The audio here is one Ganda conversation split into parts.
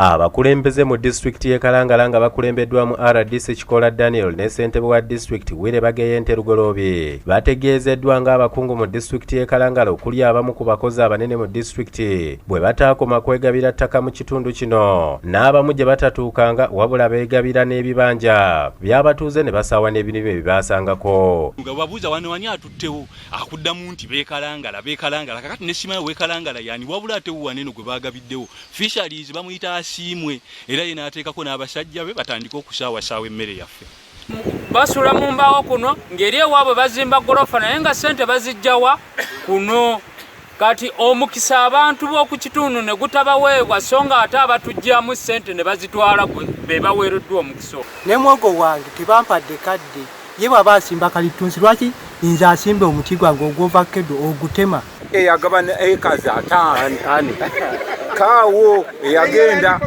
Abakulembeze mu disitulikiti y'e Kalangala nga bakulembeddwamu RDC Kikola Daniel ne ssentebe wa disitulikiti Wire Bageyente Lugoloobi bategeezeddwa ng'abakungu mu disitulikiti y'e Kalangala okuli abamu ku bakozi abanene mu disitulikiti bwe bataakoma kwegabira ttaka mu kitundu kino n'abamu gye batatuukanga wabula beegabira n'ebibanja by'abatuuze ne basaawa n'ebirime bye baasangako. Nga babuuza wano ani atuttewo, akuddamu nti beekalangala beekalangala. Kakati ne simanyi weekalangala yani, wabula ate wano eno gwe baagabiddewo Fisheries bamuyita Asiimwe, era ye n'ateekako n'abasajja be batandike okusaawasaawa emmere yaffe. Basula mu mbaawo kuno ng'eri ewaabwe bazimba ggolofa naye nga ssente baziggyawa kuno. Kati omukisa abantu b'oku kitundu ne gutabaweebwa so nga ate abatugyamu ssente ne bazitwala be baweereddwa omukisa. Ne mwogo wange tebampadde kadde. Ye bw'aba asimba kalittunsi lwaki nze asimba omuti gwange ogw'ovakkedo ogutema? Eyagabana ekazi ataano kaawo eyagenda.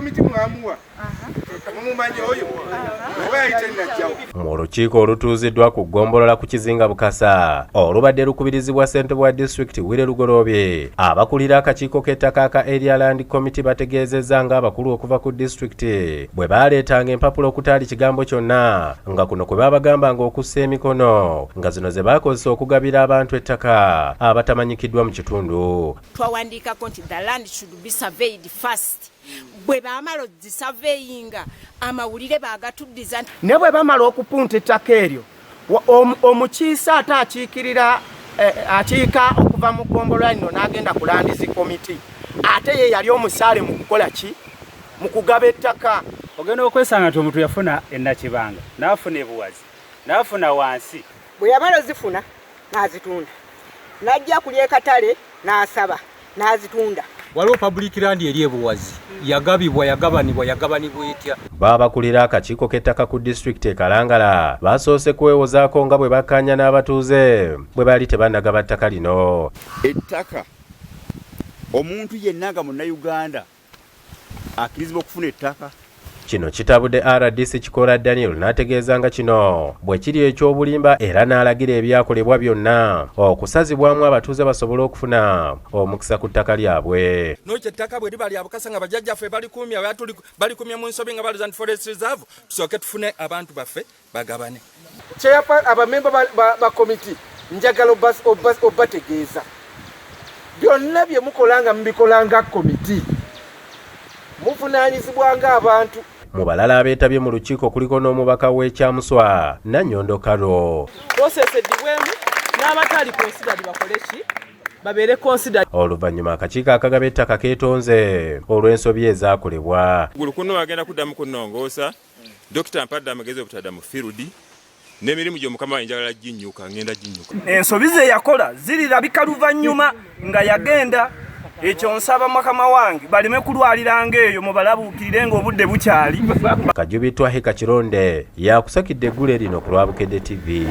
Mu lukiiko olutuuziddwa ku ggombolola ku kizinga Bukasa olubadde lukubirizibwa ssentebe wa disitulikiti Wire Lugoloobi, abakulira akakiiko k'ettaka aka Area Land Committee bategeezezza ng'abakulu okuva ku disitulikiti bwe baaleetanga empapula okutaali kigambo kyonna nga kuno kwe baabagambanga okussa emikono nga zino ze baakozesa okugabira abantu ettaka abatamanyikiddwa mu kitundu. Twawandiikako nti the land should be surveyed first. Bwe baamala ozisurveyinga amawulire baagatuddiza nti ne bwe bamala okupunta ettaka eryo omukiise ate akiikirira akiika okuva mu ggombolola lino n'agenda ku landizi komiti ate ye yali omusaale mu kukola ki mu kugaba ettaka. Ogenda okwesanga nti omuntu yafuna e Nakibanga, n'afuna e Buwazi, n'afuna wansi. Bwe yamala ozifuna n'azitunda, n'ajja ku ly'e Katale n'asaba n'azitunda. Waliwo public land eri e Buwazi yagabibwa, yagabanibwa, yagabanibwa etya? Bo abakulira akakiiko k'ettaka ku disitulikiti e Kalangala basoose kwewozaako nga bwe bakkaanya n'abatuuze bwe baali tebannagaba ttaka lino. Ettaka omuntu yenna nga Munnayuganda akkirizibwa okufuna ettaka. Kino kitabudde RDC Kikola Daniel n'ategeeza nga kino bwe kiri eky'obulimba era n'alagira ebyakolebwa byonna okusazibwamu abatuuze basobole okufuna omukisa ku ttaka lyabwe. N'olwekyo ettaka bwe liba lya Bukasa nga bajjajjaffe balikuumye, balikuumye mu nsobi nga balowooza nti forest reserve, tusooke tufune abantu baffe bagabane. Chairman, abamemba ba komiti njagala obategeeza byonna bye mukola nga mubikola nga komiti, muvunaanyizibwa ng'abantu. Mu balala abeetabye mu lukiiko kuliko n'omubaka w'e Kyamuswa Nannyondo Carol. Process eddibwemu n'abatali considered bakole ki? Babeere considered. Oluvannyuma akakiiko akagaba ettaka keetonze olw'ensobi ezaakolebwa. Gulu kuno agenda kuddamu kunnongoosa. Dokita mpadde amagezi obutadda mu field n'emirimu gyo mukama wange njagala ginnyuka, ngenda ginnyuka. Ensobi ze yakola zirirabika luvannyuma nga yagenda. Ekyo nsaba mukama wange baleme kulwaliranga eyo, mubalabuukirire ng'obudde bukyali. Kajubi Twahika Kironde yakusakidde eggule lino ku lwa Bukedde TV.